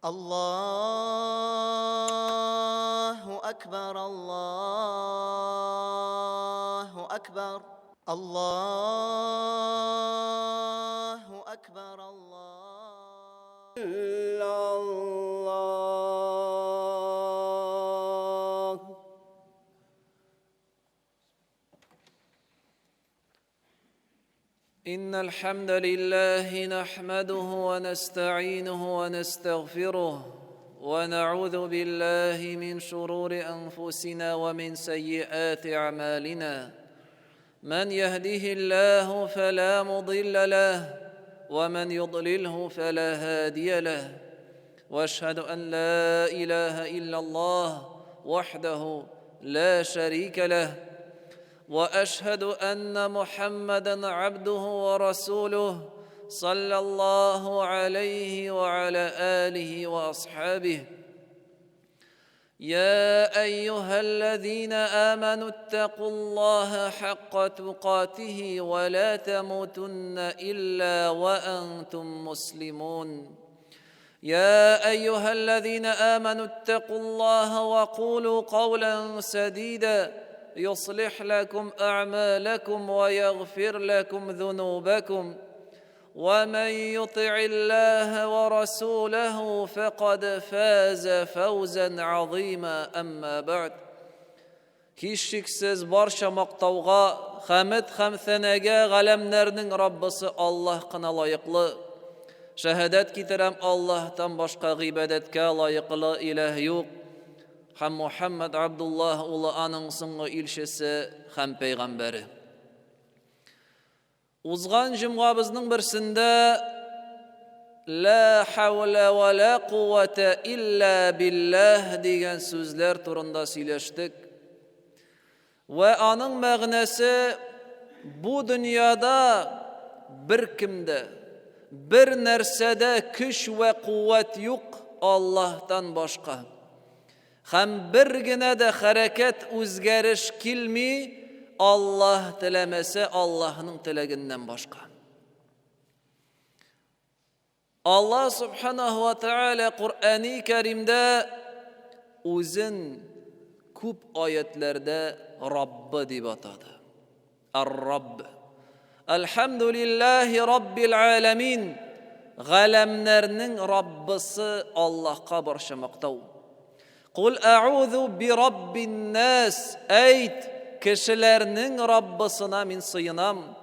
Аллаһу акбар, Аллаһу акбар, Аллаһу акбар, Аллаһ. إن الحمد لله نحمده ونستعينه ونستغفره ونعوذ بالله من شرور أنفسنا ومن سيئات أعمالنا من يهده الله فلا مضل له ومن يضلله فلا هادي له واشهد ان لا اله الا الله وحده لا شريك له واشهد ان محمدا عبده ورسوله صلى الله عليه وعلى اله واصحابه يا ايها الذين امنوا اتقوا الله حق تقاته ولا تموتن الا وانتم مسلمون يا ايها الذين امنوا اتقوا الله وقولوا قولا سديدا يصلح لكم اعمالكم ويغفر لكم ذنوبكم ومن يطع الله ورسوله فقد فاز فوزا عظيما اما بعد Һичшиксез барча мактауга, хәмед һәм сәнәгә галәмнәрнең Раббысы Аллаһ кына лаеклы. Шәһадәт китерәм, Аллаһтан башка гыйбадәткә лаеклы иләһ юк. Һәм Мухәммәд Абдуллаһ улы аның соңгы илчесе һәм пәйгамбәре. Узган җомгабызның берсендә Ла хаула ва ла куввата илля биллаһ дигән сүзләр турында сөйләштек. Вә аның мәгънәсе бу дөньяда бер кемдә, бер нәрсәдә көч вә куәт юк Аллаһтан башка. Һәм бер генә дә хәрәкәт, үзгәреш килми, Аллаһ теләмәсә, Аллаһның теләгеннән башка. Аллаһ субханаһу ва тааля Коръәни Кәримдә үзен күп аятләрдә Раббы дип атады. Ар-Рабб. Әлхәмдүлилләһи Раббил аләмин. Галәмнәрнең Раббысы Аллаһка барча мактау. Кул әгъузу би раббин нас. Әйт, кешеләрнең Раббысына мин сыенам.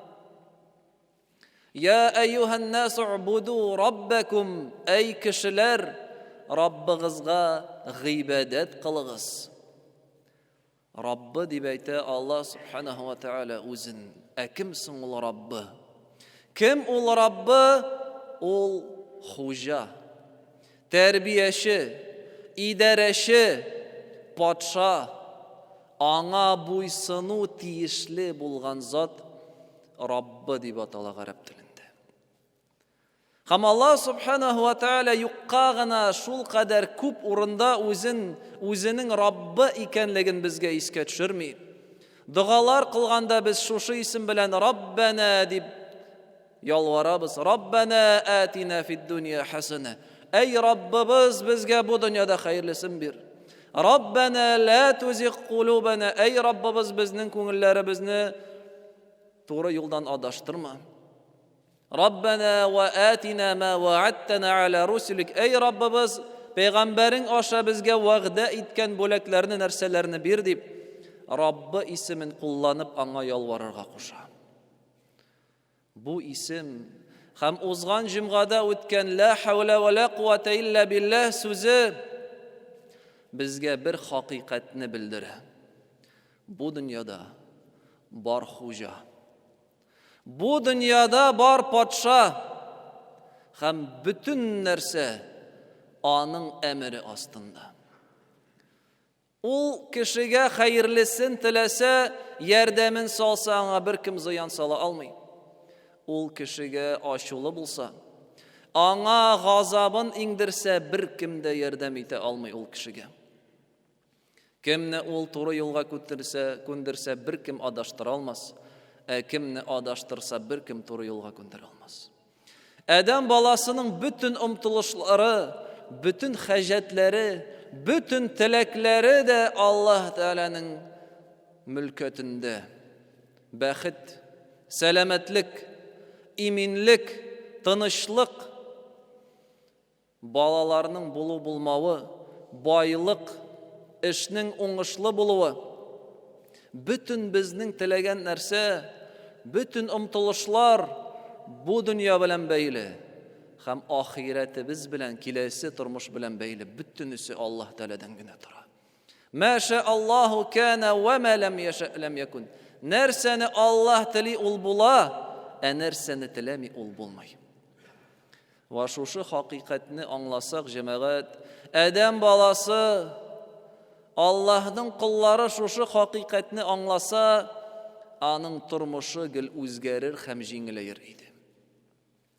Я әйюһән нас у'буду раббакум. Әй кешеләр, Раббыгызга гыйбадәт кылыгыз. Раббы дип әйтә Аллаһ Субханаһу ва Тааля үзен. Ә кем соң ул Раббы? Кем ул Раббы? Ул хуҗа, тәрбияче, идарәче, патша, аңа буйсыну тиешле булган зат Раббы дип атала гарәп телендә. Һәм Аллаһ Субханаһу ва Тааля юкка гына шул кадәр күп урында үзен, үзенең Раббы икәнлеген безгә искә төшерми. Догалар кылганда без шушы исем белән Раббәнә дип ялварабыз. Раббәнә атина фид дөнья хәсәнә. Әй Раббыбыз, безгә бу дөньяда хәерлесен бир. Раббәнә ла тузиг кулубана. Әй Раббыбыз, безнең күңелләребезне туры юлдан адаштырма. Раббана ва атина ма ваадтана аля русулик. Әй Раббыбыз, пәйгамбәрең аша безгә вәгъдә иткән бүләкләрне, нәрсәләрне бир дип, Раббы исемен кулланып аңа ялварырга куша. Бу исем һәм узган җомгада үткән ла хаула ва ла куата илля биллаһ сүзе безгә бер хакыйкатьне белдерә. Бу дөньяда бар хуҗа. Бу дөньяда бар патша һәм бөтен нәрсә аның әмере астында. Ул кешегә хәерлесен теләсә, ярдәмен салса, аңа беркем зыян сала алмый. Ул кешегә ачулы булса, аңа газабын иңдерсә, беркем дә ярдәм итә алмый ул кешегә. Кемне ул туры юлга күтерсә, күндерсә, беркем адаштыра алмас, ә кемне адаштырса, беркем туры юлга күндерә алмас. Адәм баласының бөтен омтылышлары, бөтен хаҗәтләре, бөтен теләкләре дә Аллаһ Тәгаләнең мөлкәтендә. Бәхет, сәламәтлек, иминлек, тынычлык, Балаларның булу-булмавы, байлык, эшнең уңышлы булуы, бөтен безнең теләгән нәрсә, бөтен омтылышлар бу дөнья белән бәйле һәм ахирәтебез белән, киләсе тормыш белән бәйле, бөтенесе Аллаһ Тәгаләдән генә тора. Мә шә Аллаһу кана вә мә ләм яшә ләм якун. Нәрсәне Аллаһ тели, ул була, ә нәрсәне теләми, ул булмый. Вә шушы хакыйкатьне аңласак, җәмәгать, адәм баласы, Аллаһның коллары шушы хакыйкатьне аңласа, аның тормышы гел үзгәрер һәм җиңеләер иде.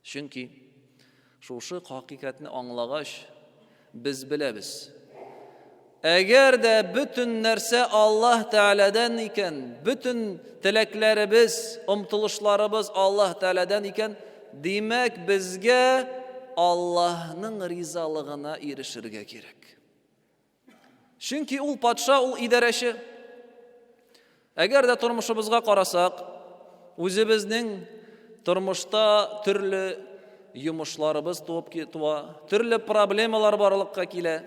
Чөнки шушы хакыйкатьне аңлагач, без беләбез, Әгәр дә бөтен нәрсә Аллаһ Тәгаләдән икән, бөтен теләкләребез, омтылышларыбыз Аллаһ Тәгаләдән икән, димәк, безгә Аллаһның ризалыгына ирешергә кирәк. Чөнки ул патша, ул идарәче. Әгәр дә тормышыбызга карасак, үзебезнең тормышта төрле йомышларыбыз туып туа, төрле проблемалар барлыкка килә.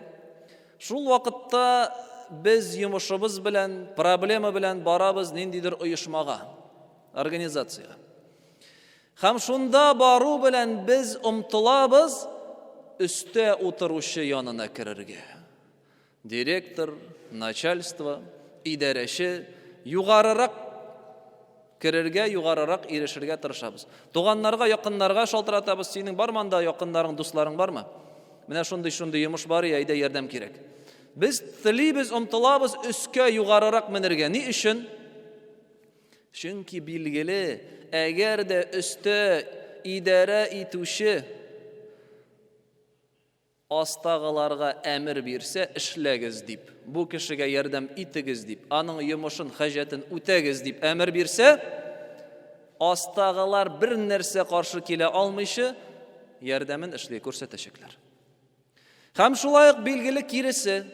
Шул вакытта без йомышыбыз белән, проблема белән барабыз ниндидер оешмага, организациягә. Һәм шунда бару белән без омтылабыз өстә утыручы янына керергә. Директор, начальство, идарәче, югарырак керергә, югарырак ирешергә тырышабыз. Туганнарга, якыннарга шалтыратабыз. Синең бармы анда якыннарың, дусларың бармы? Менә шундый-шундый йомыш бар, әйдә ярдәм кирәк. Без телибез, омтылабыз өскә, югарырак менергә. Ни өчен? Чөнки билгеле, әгәр дә өстә идарә итүче Астагыларга әмер бирсә, эшләгез дип, бу кешегә ярдәм итегез дип, аның йомышын, хаҗәтен үтәгез дип әмер бирсә, астагылар бер нәрсә каршы килә алмыйча, ярдәмен эшли күрсәтәчәкләр. Һәм шулай ук билгеле киресе,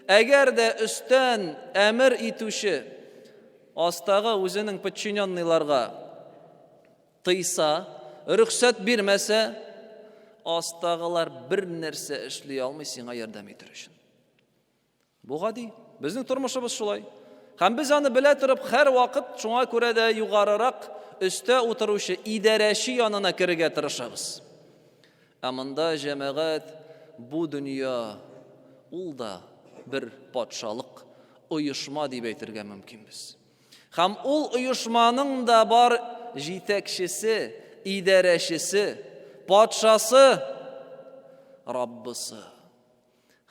әгәр дә өстән әмер итүче астагы үзенең подчиненныйларга Тыйса, рөхсәт бирмәсә, астагылар бер нәрсә эшли алмый сиңа ярдәм итер өчен. Бу гади. Безнең тормышыбыз шулай. Һәм без аны белә торып, һәр вакыт шуңа күрә дә югарырак өстә утыручы идарәче янына керергә тырышабыз. Ә монда җәмәгать бу дөнья ул да бер патшалык, оешма дип әйтергә мөмкинбез. Һәм ул оешманың да бар җитәкчесе, идарәчесе, патшасы, Раббысы.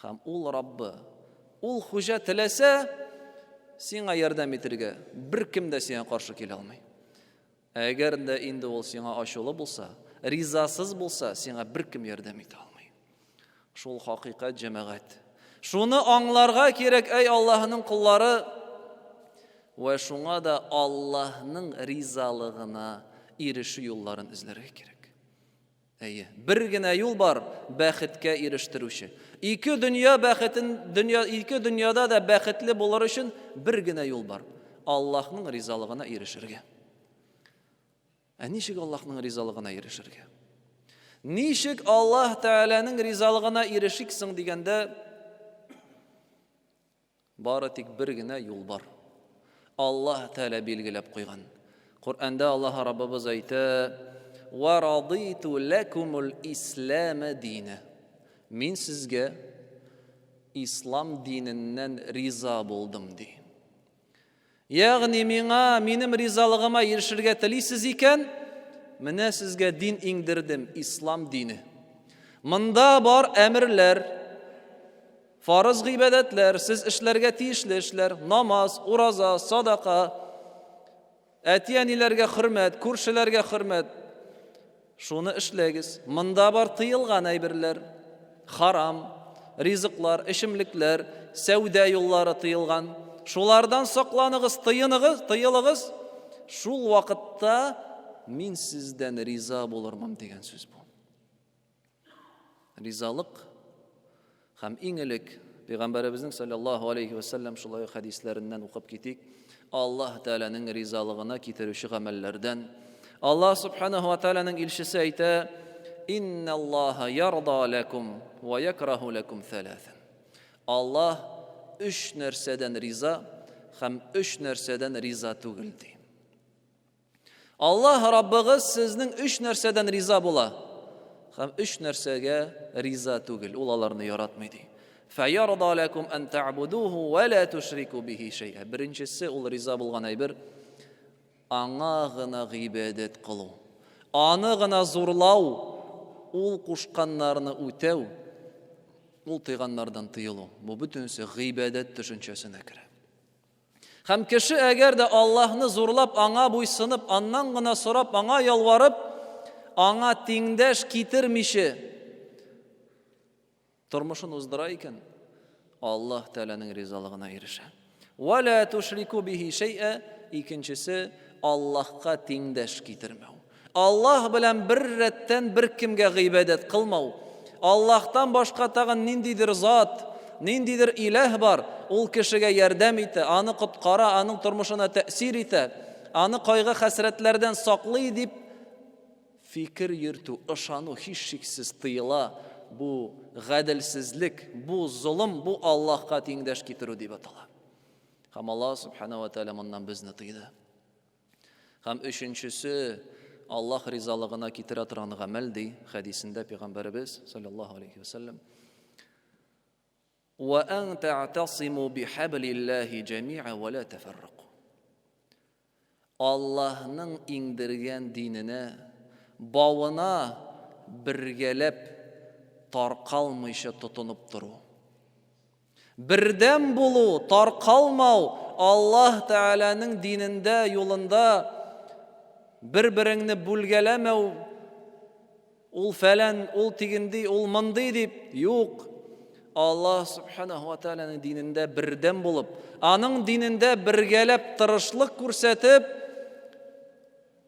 Һәм ул Раббы, ул хуҗа теләсә, сиңа ярдәм итергә беркем дә сиңа каршы килә алмый. Ә әгәр дә инде ул сиңа ачулы булса, ризасыз булса, сиңа беркем ярдәм итә алмый. Шул хакыйкать, җәмәгать. Шуны аңларга кирәк, әй Аллаһының коллары. Вә шуңа да Аллаһның ризалыгына ирешү юлларын эзләргә кирәк. Әйе, бер генә юл бар бәхеткә ирештерүче. Ике дөнья бәхетен, дөнья, ике дөньяда да бәхетле булыр өчен бер генә юл бар. Аллаһның ризалыгына ирешергә. Ә ничек Аллаһның ризалыгына ирешергә? Ничек Аллаһ Тәгаләнең ризалыгына ирешик соң дигәндә, Бары тик бер генә юл бар. Аллаһ Тәгалә билгеләп куйган. Коръәндә Аллаһ Раббыбыз әйтә: "Ва радиту лакумул ислам дина". Мин сезгә ислам диненнән риза булдым ди. Ягъни миңа, минем ризалыгыма ирешергә телисез икән, менә сезгә дин иңдердем, ислам дине. Монда бар әмерләр, фарыз гыйбадәтләр, сез эшләргә тиешле эшләр, намаз, ураза, садака, әти-әниләргә хөрмәт, күршеләргә хөрмәт. Шуны эшләгез. Монда бар тыелган әйберләр, харам, ризыклар, эчемлекләр, сәүдә юллары тыелган. Шулардан сакланыгыз, тыеныгыз, тыелыгыз. Шул вакытта мин сездән риза булырмын дигән сүз бу. Ризалык. Һәм иң элек Пәйгамбәребезнең салләллаһу алейһи вә сәлләм шулай ук хәдисләреннән укып китик. Аллаһ Тәгаләнең ризалыгына китерүче гамәлләрдән. Аллаһ Субханаһу ва Тәгаләнең илчесе әйтә: "Инналлаһа ярда ләкум ва якраһу ләкум сәләсән." Аллаһ өч нәрсәдән риза һәм өч нәрсәдән риза түгел ди. Аллаһ Раббыгыз сезнең өч нәрсәдән риза була һәм өч нәрсәгә риза түгел, ул аларны яратмый ди. Фәярда ләкум ан та'будуху ва ла тушрику бихи шәй'a. Беренчесе ул риза булган әйбер аңа гына гыйбадәт кылу. Аны гына зурлау, ул кушканнарны үтәү, ул тыйганнардан тыелу. Бу бөтенесе гыйбадәт төшенчәсенә керә. Һәм кеше әгәр дә Аллаһны зурлап, аңа буйсынып, аннан гына сорап, аңа ялварып, аңа тиңдәш китермичә тормышын уздыра икән, Аллаһ Тәгаләнең ризалыгына ирешә. Ва ла тушрику бихи шәй'a, икенчесе Аллаһка тиңдәш китермәү. Аллаһ белән бер рәттән беркемгә гыйбадәт кылмау. Аллаһтан башка тагын ниндидер зат, ниндидер иләһ бар, ул кешегә ярдәм итә, аны коткара, аның тормышына тәэсир итә, аны кайгы-хәсрәтләрдән саклый дип фикер йөртү, ышану һичшиксез тыела. Бу гаделсезлек, бу золым, бу Аллаһка тиңдәш китерү дип атала. Һәм Аллаһ Субхана ва Тәгалә моннан безне тыйды. Һәм өченчесе, Аллаһ ризалыгына китерә торган гамәл, ди хәдисендә пәйгамбәребез саллаллаһу алейхи вәсәлләм. Ва ан та'тасиму бихаблиллаһи җәми'a ва ла тафарраку. Аллаһның иңдергән диненә, бавына бергәләп таркалмыйча тотынып тору. Бердәм булу, таркалмау, Аллаһ Тәгаләнең динендә, юлында бер-береңне бүлгәләмәү, ул фәлән, ул тигенди, ул мондый дип, юк. Аллаһ Субханаһу ва Тәгаләнең динендә бердәм булып, аның динендә бергәләп тырышлык күрсәтеп,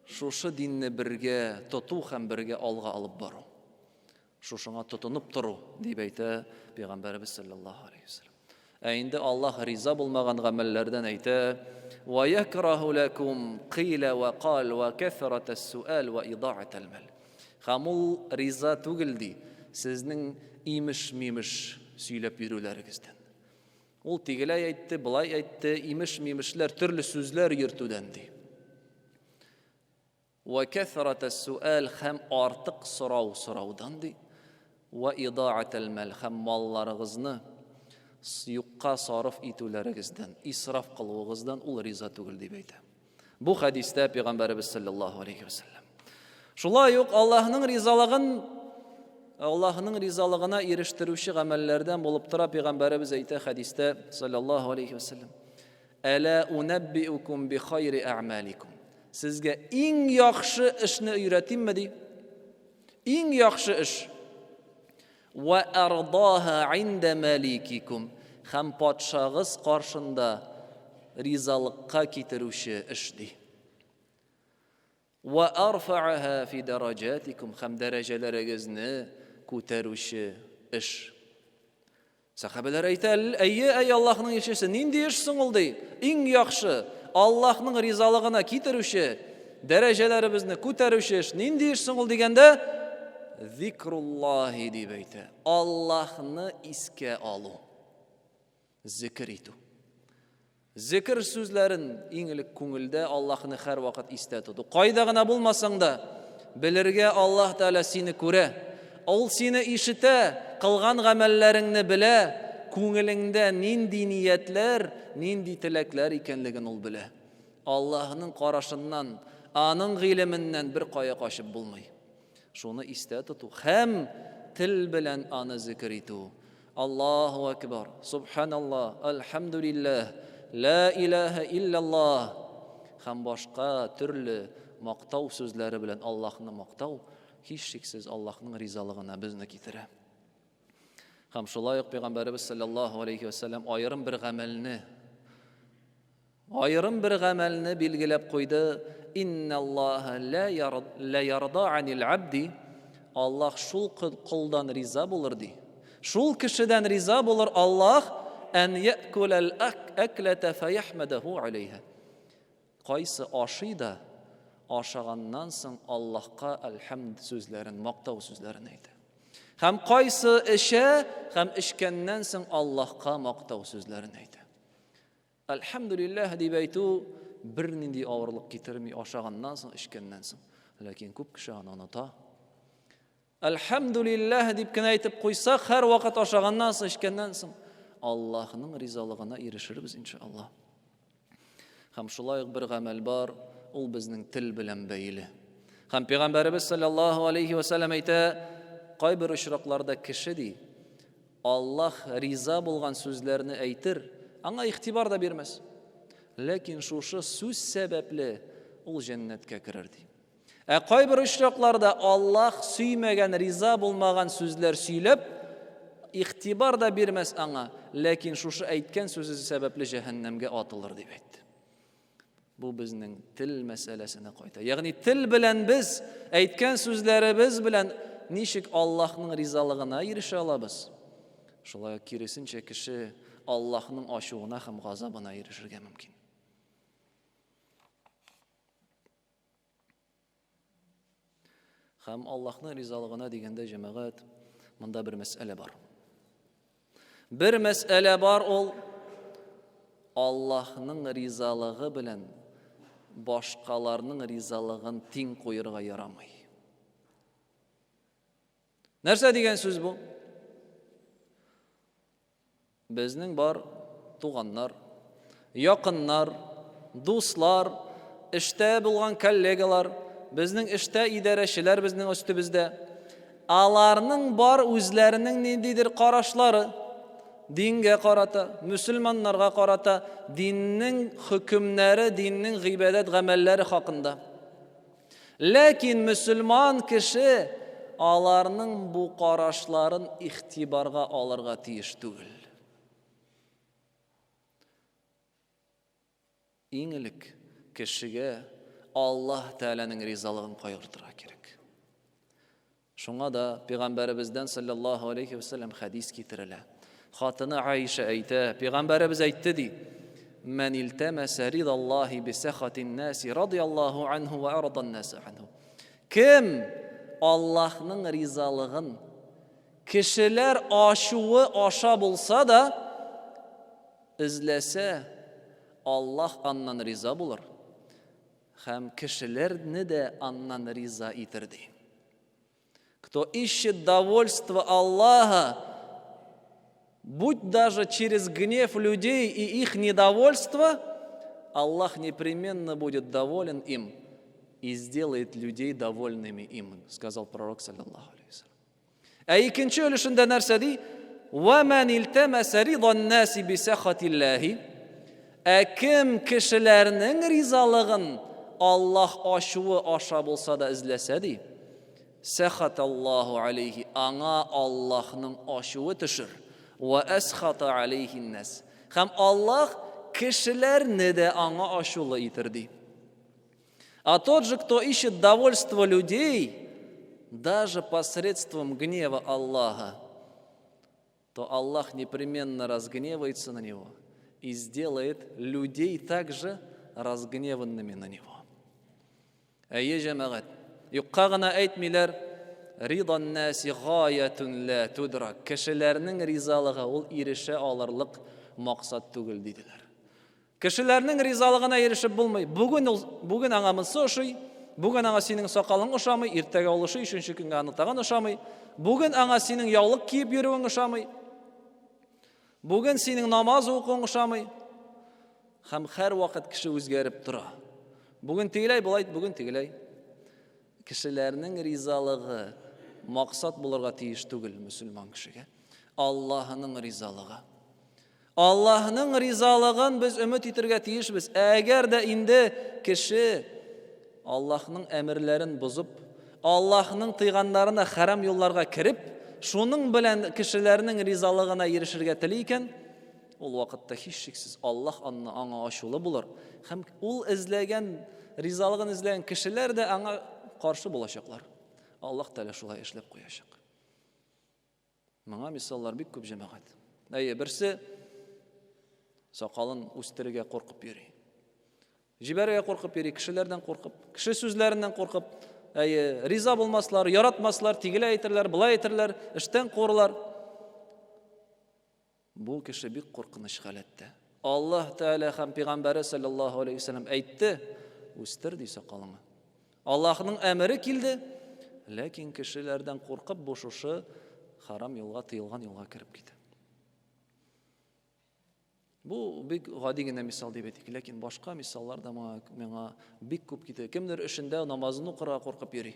шушы динне бергә тоту һәм бергә алга алып бару. Шушыңа тотынып тору, дип әйтә Пәйгамбәребез саллаллаһу алейһи вәсәлләм. Ә инде Аллаһ риза булмаган гамәлләрдән әйтә: "Ва якраһу лакум кыйла ва кал ва кәсратас суал ва идаатал мал". Һәм ул риза түгел ди, сезнең имеш-мимеш сөйләп йөрүләрегездән. Ул тегеләй әйтте, былай әйтте, имеш-мимешләр, төрле сүзләр йөртүдән ди. Вә кәсрәтәс-сүәл һәм артык сорау сораудан, ди. Вә идаатәл-мәл һәм малларыгызны юкка сарыф итүләрегездән, исраф кылуыгыздан ул риза түгел, дип әйтә. Бу хәдистә Пәйгамбәребез саллаллаһу алейхи вәсәлләм. Шулай ук Аллаһның ризалыгын Аллаһның ризалыгына ирештерүче гамәлләрдән булып тора Пәйгамбәребез әйтә хәдистә саллаллаһу алейхи вәсәлләм. Әлә унәббиукум би хайри әгъмаликум. Сезгә иң яхшы эшне өйрәтимме ди? Иң яхшы эш. Ва ардаһа инда маликикум. Һәм патшагыз каршында ризалыкка китерүче эш ди. Вә арфа'аһа фи дәрәҗәтикум һәм дәрәҗәләрегезне күтәрүче эш. Сәхабәләр әйтә, әйе, әй Аллаһның илчесе, нинди эш соң ул ди? Иң яхшы, Аллаһның ризалыгына китерүче, дәрәҗәләребезне күтәрүче эш нинди эш соң ул дигәндә, зикруллаһи дип әйтә. Аллаһны искә алу. Зикер итү. Зикер сүзләрен иң элек күңелдә Аллаһны һәрвакыт истә тоту. Кайда гына булмасаң да, белергә Аллаһ Тәгалә сине күрә. Ул сине ишетә, кылган гамәлләреңне белә, күңелеңдә нинди ниятләр, нинди теләкләр икәнлеген ул белә. Аллаһның карашыннан, аның гыйлеменнән бер кая качып булмый. Шуны истә тоту һәм тел белән аны зикер итү. Аллаһу акбар, субханаллаһ, әлхәмдүлилләһ, лә илаһә илляллаһ һәм башка төрле мактау сүзләре белән Аллаһны мактау һичшиксез Аллаһның ризалыгына безне китерә. Һәм шулай ук Пәйгамбәребез саллаллаһу алейхи ва сәлләм аерым бер гамәлне Аерым бер гамәлне билгеләп куйды, Инналлаһа ла ярда анил абди, Аллаһ шул колдан риза булыр ди. Шул кешедән риза булыр Аллаһ, ән я'куләл әкләтә фәяхмәдәһу алейһа. Кайсы ашый да, ашаганнан соң Аллаһка әлхәмд сүзләрен, мактау сүзләрен әйтә. Һәм кайсы эчә, һәм эчкәннән соң Аллаһка мактау сүзләрен әйтә. Әлхәмдүлилләһ дип әйтү бернинди авырлык китерми ашаганнан соң, эчкәннән соң. Ләкин күп кеше аны оныта. Әлхәмдүлилләһ дип кенә әйтеп куйсак, һәрвакыт ашаганнан соң, эчкәннән соң, Аллаһның ризалыгына ирешербез, иншаллаһ. Һәм шулай ук бер гамәл бар, ул безнең тел белән бәйле. Һәм пәйгамбәребез саллаллаһу алейхи ва сәлләм әйтә, кайбер очракларда кеше ди, Аллаһ риза булган сүзләрне әйтер, аңа игътибар да бирмәс. Ләкин шушы сүз сәбәпле ул җәннәткә керер ди. Ә кайбер очракларда Аллаһ сөймәгән, риза булмаган сүзләр сөйләп, игътибар да бирмәс аңа, ләкин шушы әйткән сүзе сәбәпле җәһәннәмгә атылыр дип әйтте. Бу безнең тел мәсьәләсенә кайта. Ягъни тел белән без әйткән сүзләребез белән ничек Аллаһның ризалыгына ирешә алабыз? Шулай ук киресенчә кеше Аллаһның ачуына һәм газабына ирешергә мөмкин. Һәм Аллаһның ризалыгына дигәндә, җәмәгать, монда бер мәсьәлә бар. Бер мәсьәлә бар ул Аллаһның ризалыгы белән башкаларның ризалыгын тиң куерга ярамый. Нәрсә дигән сүз бу? Безнең бар туганнар, якыннар, дуслар, эштә булган коллегалар, безнең эштә идарәчеләр безнең өстебездә. Аларның бар үзләренең ниндидер карашлары дингә карата, мөселманнарга карата, диннең хөкемнәре, диннең гыйбадәт гамәлләре хакында. Ләкин мөселман кеше аларның бу карашларын игътибарга алырга тиеш түгел. Иң элек кешегә Аллаһ Тәгаләнең ризалыгын кайгыртырга кирәк. Шуңа да пәйгамбәребездән саллаллаһу алейхи ва саллям хәдис китерелә. Хатыны Аиша әйтә, пәйгамбәребез әйтте ди: "Мән илтәмәсә ридаллаһи бисахатин наси радияллаһу анһу ва ардан наса анһу." Кем Аллаһның ризалыгын кешеләр ачуы аша булса да эзләсә, Аллаһ аннан риза булыр. Һәм кешеләрне дә аннан риза итер, ди. Кто ищет довольство Аллаха, будь даже через гнев людей и их недовольство, Аллах непременно будет доволен им и сделает людей довольными им, сказал пророк, саллаллаху алейхи. Ә икенче өлешендә нәрсә ди? Ва ман илтамаса ридан наси бисахатиллахи. Ә кем кешеләрнең ризалыгын Аллаһ ачуы аша булса да эзләсә ди, сахаталлаху алейхи, аңа Аллаһның ачуы төшер. Ва асхата алейхи нас. Һәм Аллаһ кешеләрне дә аңа ачулы итер ди. А тот же, кто ищет довольство людей, даже посредством гнева Аллаха, то Аллах непременно разгневается на него и сделает людей также разгневанными на него. Әйе, җәмәгать, юкка гына әйтмиләр, ридан наси гаятун ла тудрак. Кешеләрнең ризалыгы ул ирешә алырлык максат түгел диделәр. Кешеләрнең ризалыгына ирешеп булмый. Бүген ул, бүген аңа монсы ошый, бүген аңа синең сакалың ошамый, иртәгә ул ошый, өченче көнгә аны тагын ошамый. Бүген аңа синең яулык киеп йөрүең ошамый. Бүген синең намаз укуың ошамый. Һәм һәрвакыт кеше үзгәреп тора. Бүген тегеләй болай, бүген тегеләй. Кешеләрнең ризалыгы максат булырга тиеш түгел мөселман кешегә. Аллаһының ризалыгы. Аллаһның ризалыгын без өмет итергә тиешбез. Ә әгәр дә инде кеше Аллаһның әмерләрен бозып, Аллаһның тыйганнарына хәрам юлларга кереп, шуның белән кешеләрнең ризалыгына ирешергә тели икән, ул вакытта һичшиксез Аллаһ аны аңа ачулы булыр һәм ул эзләгән ризалыгын эзләгән кешеләр дә аңа каршы булачаклар. Аллаһ Тәгалә шулай эшләп куячак. Моңа мисаллар бик күп җәмәгать. Әйе, берсе сакалын үстерергә куркып йөри. Җибәрергә куркып йөри, кешеләрдән куркып, кеше сүзләреннән куркып, әйе, риза булмаслар, яратмаслар, тигелә әйтерләр, болай әйтерләр, эштән куырлар. Бу кеше бик куркыныч халәттә. Аллаһ Тәгалә һәм пәйгамбәре саллаллаһу алейхи вәсәлләм әйтте, үстер ди сакалыңны. Аллаһның әмере килде, ләкин кешеләрдән куркып бу шушы харам юлга, тыелган юлга кереп китә. Бу бик гади генә мисал дип әйтик, ләкин башка мисаллар да моңа, миңа бик күп китә. Кемдер эшендә намазын укырга куркып йөри.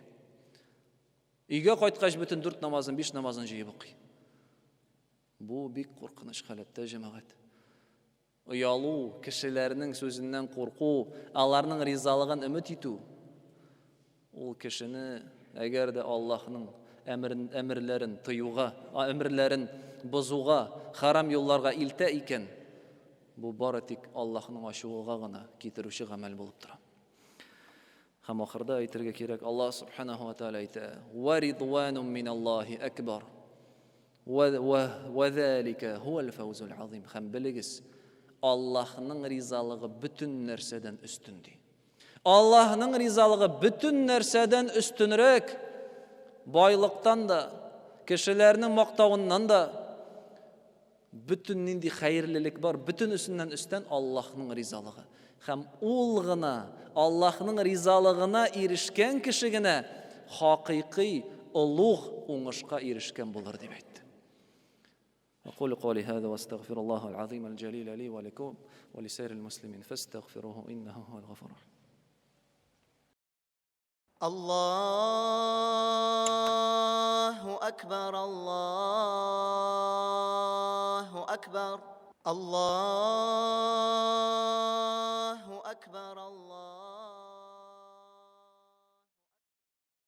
Өйгә кайткач бөтен дүрт намазын, биш намазын җыеп укый. Бу бик куркыныч халәттә җәмәгать. Оялу, кешеләрнең сүзеннән курку, аларның ризалыгын өмет итү, ул кешене, әгәр дә Аллаһның әмерен, әмерләрен тыюга, әмерләрен бозуга, харам юлларга илтә икән, бу бары тик Аллаһның ачуыга гына китерүче гамәл булып тора. Һәм ахырда әйтергә кирәк, Аллаһ субханаһу ва тааля әйтә: "Ва ридванум миналлаһи акбар". Ва залика хуал фаузул азим. Һәм белегез, Аллаһның ризалыгы бөтен нәрсәдән өстен ди. Аллаһның ризалыгы бөтен нәрсәдән өстенрәк, байлыктан да, кешеләрнең мактавыннан да, бөтен нинди хәерлелек бар, бөтенесеннән өстен Аллаһның ризалыгы. Һәм ул гына, Аллаһның ризалыгына ирешкән кеше генә хакыйкый олуг уңышка ирешкән булыр дип әйтте. أقول قولي هذا واستغفر الله العظيم الجليل لي ولكم ولسائر المسلمين فاستغفروه إنه هو الغفور الرحيم. الله أكبر الله أكبر الله.